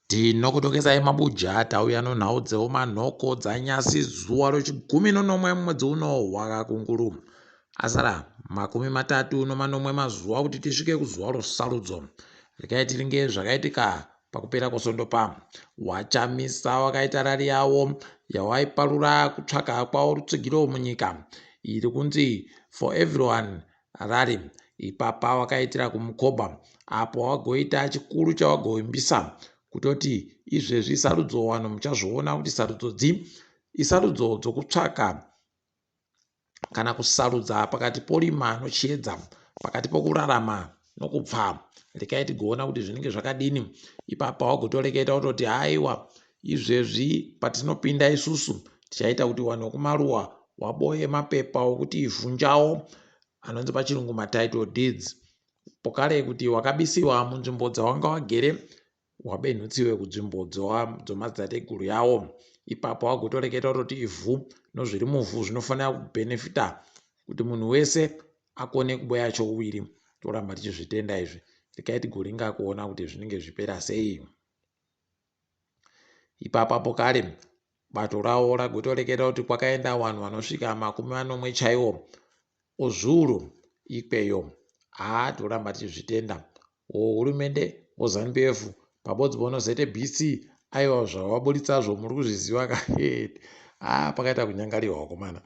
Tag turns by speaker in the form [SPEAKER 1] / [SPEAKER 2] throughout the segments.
[SPEAKER 1] Tinokutokesai mabuja tauya nonhau dzeomanhoko dzanyasi zuva rechigumi nonomwe mumwedzi uno wakakunguru. Asara 37 mazuva kuti tisvike kuzuva rosarudzo. Regai tiringe zvakaitika pakupera kwosondo pa. Wachamisa wakaita rari yawo yawaiparura kutsvaka kwawo rutsigiro munyika iri kunzi for everyone rally. Ipapa wakaitira kumukoba apo wagoita chikuru chawagovimbisa kutoti izvezvi sarudzo vanhu muchazviona kuti sarudzo dzi isarudzo dzokutsvaka kana kusarudza pakati porima nochiedza pakati pokurarama nokupfa rekai tigoona kuti zvinenge zvakadini ipapa wagotoreketa kutoti haiwa izvezvi patinopinda isusu tichaita kuti vanhu vekumaruwa waboye mapepa okuti ivhu njawo anonzi pachirungu matitle deeds pokare kuti wakabisiwa munzvimbo dzawanga wagere wabenhutsiwe kunzvimbo dzomadzitateguru yawo ipapo wagotoreketa kutoti ivhu nozviri muvhu zvinofanira kubhenefita kuti munhu wese akone kuboya chouviri toramba tichizvitenda izvi rekai tigoringa kuona kuti zvinenge zvipera sei Ipapapo kare bato ravo ragotoreketa kuti kwakaenda vanhu vanosvika 70 chaiwo ozviuru ikweyo. Haa toramba tichizvitenda. Hurumende woZanu PF pabodzi pono ZBC aiwa zvavaburitsazvo muri kuzviziva ka haa pakaita kunyangarirwa vakomana.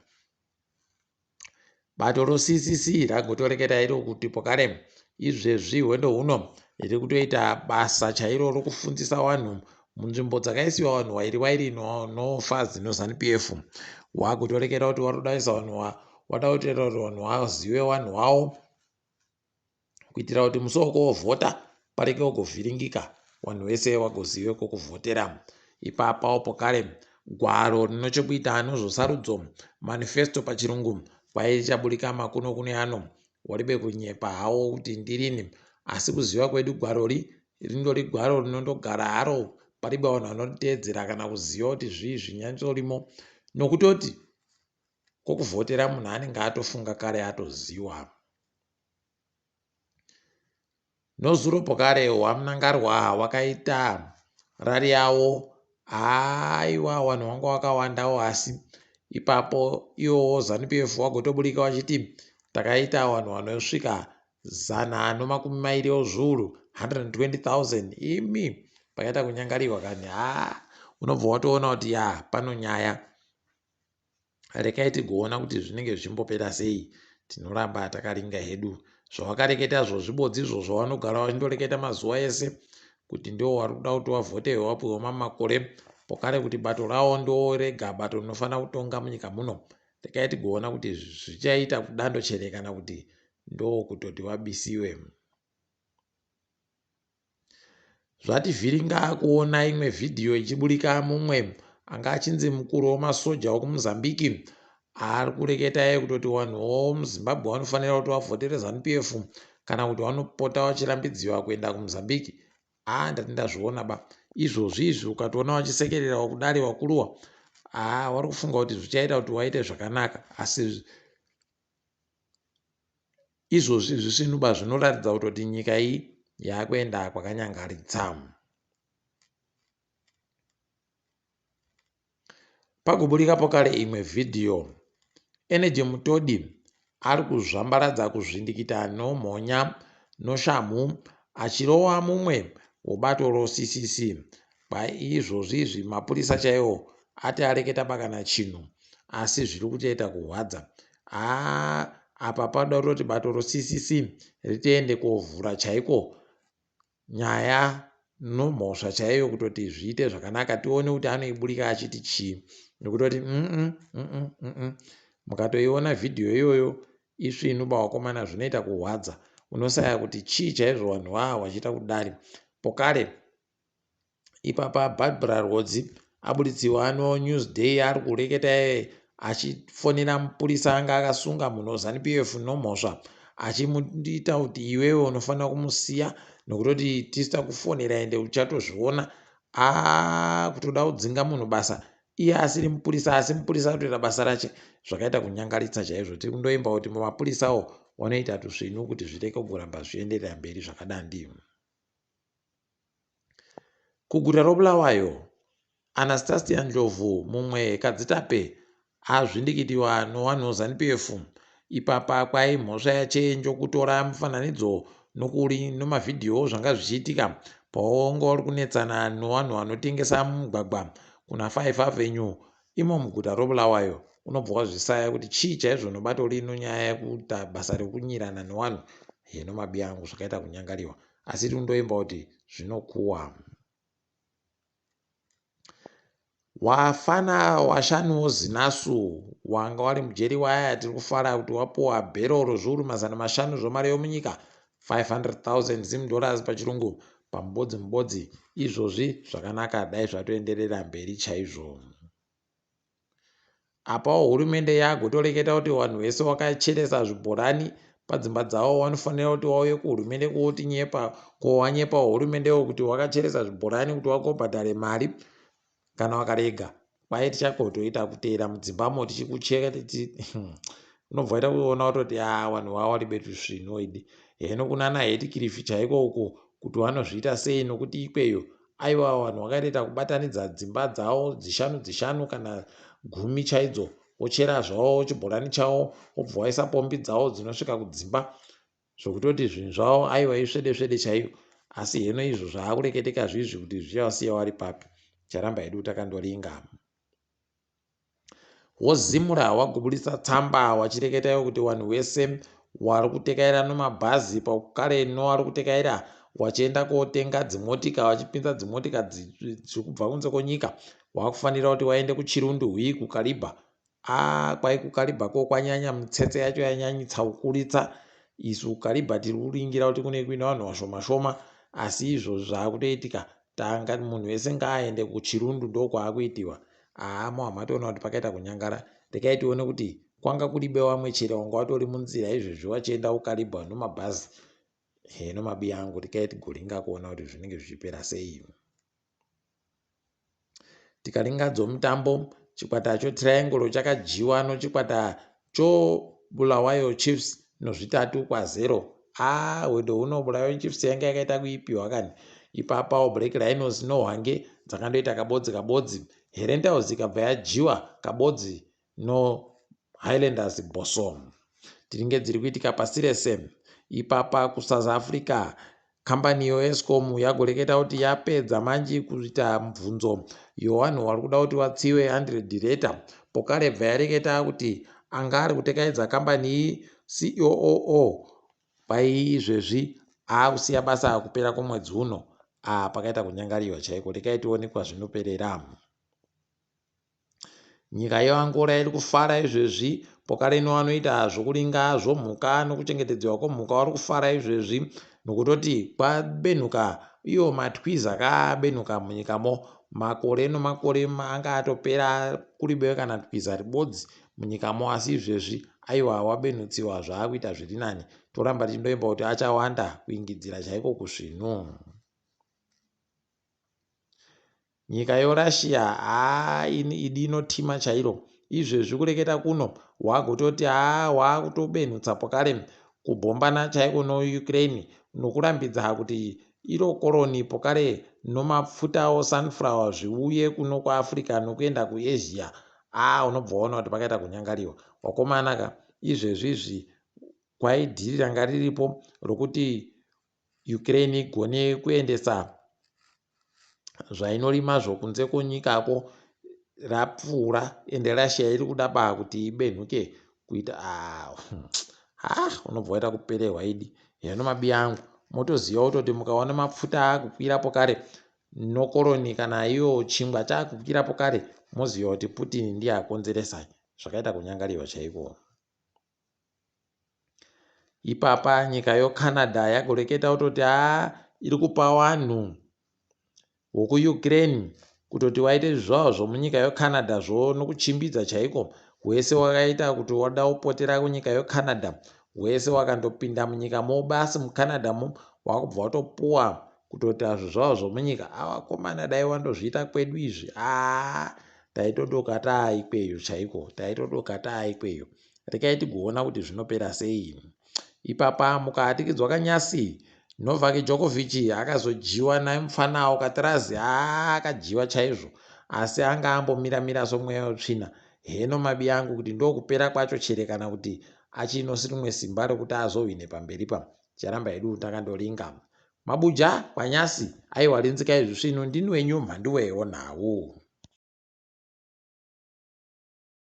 [SPEAKER 1] Bato roCCC ragotoreketa iro kuti pokare izvezvi hwendo huno riri kutoita basa chairo rokufundisa vanhu munzvimbo dzakaisiwa vanhu wairi wairi nofazi noZanu PF. Wakutoreketa kuti waroda kuisa vanhu wada kutoita kuti vanhu vazive vanhu vawo kuitira kuti musi wokuvhota parege kugovhiringika vanhu vese vagozive kwokuvhotera. Ipapawo pokare gwaro rino chekuita nozvosarudzo manifesto pachirungu kwai richaburika makuno kune ano waribe kunyepa hawo kuti ndirini asi kuziva kwedu gwarori rindori gwaro rinondogara haro paribe vanhu vanoriteedzera kana kuziva kuti zvii zvinyatsorimo nokutoti kwokuvhotera munhu anenge atofunga kare atoziwa. Nozuro pokare waMnangarwa wakaita rari yawo haiwa vanhu vanga vakawandawo asi ipapo iwowo Zanu PF wagotoburika wachiti takaita vanhu vanosvika 120 ozviuru 120,000 imi pakaita kunyangariwa kani haa unobva watoona kuti ya pano nyaya Rekai tigoona kuti zvinenge zvichimbopera sei. Tinoramba takaringa hedu. Zvawakareketazvo zvibodzi izvo zvawanogara wachindoreketa mazuva ese kuti ndiwo wari kuda kuti wavhoterwe wapiwe mamakore pokare kuti bato rawo ndiwo rega bato rinofanira kutonga munyika muno. Rekai tigoona kuti zvichaita kudando chere kana kuti ndokutoti wabisiwe. Zvativhiringa kuona imwe vhidhiyo ichiburika mumwe anga achinzi mukuru wemasoja wekuMozambique ari kureketa iye kutoti vanhu vomuZimbabwe vanofanira kuti vavhotere Zanu PF kana kuti vanopota vachirambidziwa kuenda kuMozambique. Haa ndati ndazviona ba izvozvi izvi ukatoona vachisekerera kudari vakuruwa haa vari kufunga kuti zvichaita kuti waite zvakanaka asi Izvozvi zvisvinuba zvinoratidza kutoti nyika iyi yakuenda kwakanyangaritsa. Pagoburika pokare imwe vhidhiyo, Energy Mutodi ari kuzvambaradza kuzvindikita nomhonya noshamhu achirova mumwe webato roCCC. Paizvozvi izvi mapurisa chaiwo ati areketa bakana chinhu asi zviri kutoita kurwadza. Haa apa panoda kutoti bato roCCC ritoende kovhura chaiko nyaya nomhosva chaiyo kutoti zviite zvakanaka tione kuti anoiburika achiti chii nekutoti mm mm mm mukatoiona vhidhiyo iyoyo isvinu bawakomana zvinoita kurwadza unosaya kuti chii chaizvo vanhu vaa vachiita kudari pokare Ipapa Barbra Rwodzi aburitsiwa no Newsday ari kureketa achifonera mupurisa anga akasunga munhu weZanu PF nomhosva achimuita kuti iwewe unofanira kumusiya nokutoti tisu takufonera ende uchatozviona akutoda kudzinga munhu basa iye asiri mupurisa asi mupurisa atoita basa rache zvakaita kunyangaritsa chaizvo tiri kundoimba kuti mapurisawo wanoita tusvinu kuti zvireke kuramba zvichienderera mberi zvakadandi. Kuguta roBulawayo, Anastasia Ndlovu mumwe kadzitape azvindikitiwa nowanhu Zanu-PF. Ipapa kwai mhosva yache njokutora mufananidzo nokuri nomavhidhiyo zvanga zvichiitika pawanga uri kunetsana nowanhu wanotengesa mumugwagwa kuna 5 Avenue imo muguta roBulawayo. Unobva wazvisaya kuti chii chaizvo nobato rino nyaya yekuita basa rekunyirana nowanhu heno mabiyangu zvakaita kunyangariwa asi tinondoimba kuti zvinokuwa. Wafana washanuwo Zinasu wanga wari mujeri waya tiri kufara kuti wapuwa bhero rozviuru 500 zvomari yomunyika 500,000 Zim dollars pachirungu pamubodzi mubodzi izvozvi zvakanaka dai zvatoenderera mberi chaizvo. Apawo hurumende yagotoreketa kuti vanhu vese wakacheresa zvibhorani padzimba dzavo vanofanira kuti vauye kuhurumende kotinyepa kowanyepawo hurumendewo kuti wakacheresa zvibhorani kuti wagobhadhare mari kana wakarega kwai tichagotoita kuteera mudzimbamo tichikucheka unobva waita kuona kutoti a ah, vanhu vava vari betu svino idi heno kunana hetikirifi chaiko uko kuti vanozviita sei nokuti ikweyo Aiwa vanhu vakatoita kubatanidza dzimba dzavo dzishanu dzishanu kana gumi chaidzo wochera zvavo chibhorani chavo wobva waisa pombi dzavo dzinosvika kudzimba zvokutoti zvinhu zvavo aiwa isvede svede chaiyo asi heno izvo zvaakureketeka zvizvi kuti zvichavasiya wari papi charamba hedu takandoringa. Wozimura wagoburitsa tsamba wachireketa iwo kuti wanhu wese wari kutekaira nomabhazi pakare nowari kutekaira wachienda kotenga dzimotika wachipinza dzimotika dziri kubva kunze kwonyika wakufanira kuti waende kuchirundu hwii kukaribha a kwai kukaribha ko kwanyanya mitsetse yacho yanyanyitsa kukuritsa isu kukaribha tiri kuringira kuti kune kuine vanhu vashoma shoma asi izvozvi zvaakutoitika tanga munhu wese ngaaende kuchirundu ndokwaakuitiwa Haa moha matoona kuti pakaita kunyangara rekai tione kuti kwanga kuribe wamwe chero wanga watori munzira izvezvi wachienda kukaribha nomabhazi heno mabiya angu rekai tigoringa kuona kuti zvinenge zvichipera sei. Tikaringa dzomutambo chikwata choTriangle chakadyiwa nochikwata choBulawayo Chiefs nozvitatu kwazero. Haa hwendo huno Bulawayo Chiefs yanga yakaita kuipiwa kani. Ipapawo Black Rhinos noHwange dzakandoita kabodzi kabodzi. Herentals ikabva yadyiwa kabodzi noHighlanders Bosso. Tiringe dziri kuitika pasi rese. Ipapa kuSouth Africa Kambani yoEskom yagoreketa kuti yapedza manji kuita mubvunzo yowanhu wari kuda kuti watsiwe Andre de Ruyter pokare bva yareketa kuti anga ari kutekaidza kambani iyi COO kwai izvezvi aakusiya basa kupera kwomwedzi uno. Ah, pakaita kunyangariwa chaiko, rekai tione kwazvinoperera. Nyika yeAngola iri kufara izvezvi pokareno vanoita zvokuringa zvomhuka nokuchengetedzwa kwomhuka vari kufara izvezvi nokutoti kwabenhuka iwo matwiza kaabenhuka munyikamo makore nomakore anga atopera kuribe kana twiza ribodzi munyikamo asi izvezvi aiwa wabenhutsiwa zvaakuita zviri nani toramba tichindoimba kuti achawanda kuingidzira chaiko kusvinu. Nyika yoRussia haa ini idi inotima chairo. Izvezvi kureketa kuno wagototi haa wakutobenhutsa pokare kubhombana chaiko noUkraine nokurambidza kuti iro koroni pokare nomapfutawo sunflower zviuye kuno kuAfrica nokuenda kuAsia. Haa unobva waona kuti pakaita kunyangariwa. Wakomana ka izvezvi izvi kwai dhiri ranga riripo rokuti Ukraine igone kuendesa zvainorimazvo kunze kwenyikako rapfuura ende Russia iri kuda ba kuti ibenhuke kuita ah, ah, unobva waita kupererwa idi heno mabiya angu motoziva kutoti mukaona mapfuta akukwirapo kare nokoroni kana iyo chingwa chakukwirapo kare moziva kuti Putin ndiye akonzeresa zvakaita kunyangariwa chaiko. Ipapa nyika yoCanada yagoreketa kutoti haa iri kupa wanhu wokuUkraine kutoti waite zvavo zvomunyika yoCanada zvo nokuchimbidza chaiko wese wakaita kuti wada kupotera kunyika yoCanada wese wakandopinda munyika mo basi muCanada mo wakubva watopuwa kutoti azvo zvavo zvomunyika awakomana dai wandozviita kwedu izvi aa taitodoka taaikweyo chaiko taitodoka taaikweyo Regai tigoona kuti zvinopera sei. Ipapa mukaatikidzwa kanyasi Novak Djokovic akazodyiwa nemufana Alcatraz, haa akadyiwa chaizvo asi anga ambomira mira somweya wetsvina. Heno mabi angu kuti ndokupera kwacho chere kana kuti achino rimwe simba rekuti azohwine pamberi pa. Ticharamba hedu takandoringa. Mabuja kwanyasi aiwa rinzikai zvisvinu ndini wenyu mhanduwewo nhau.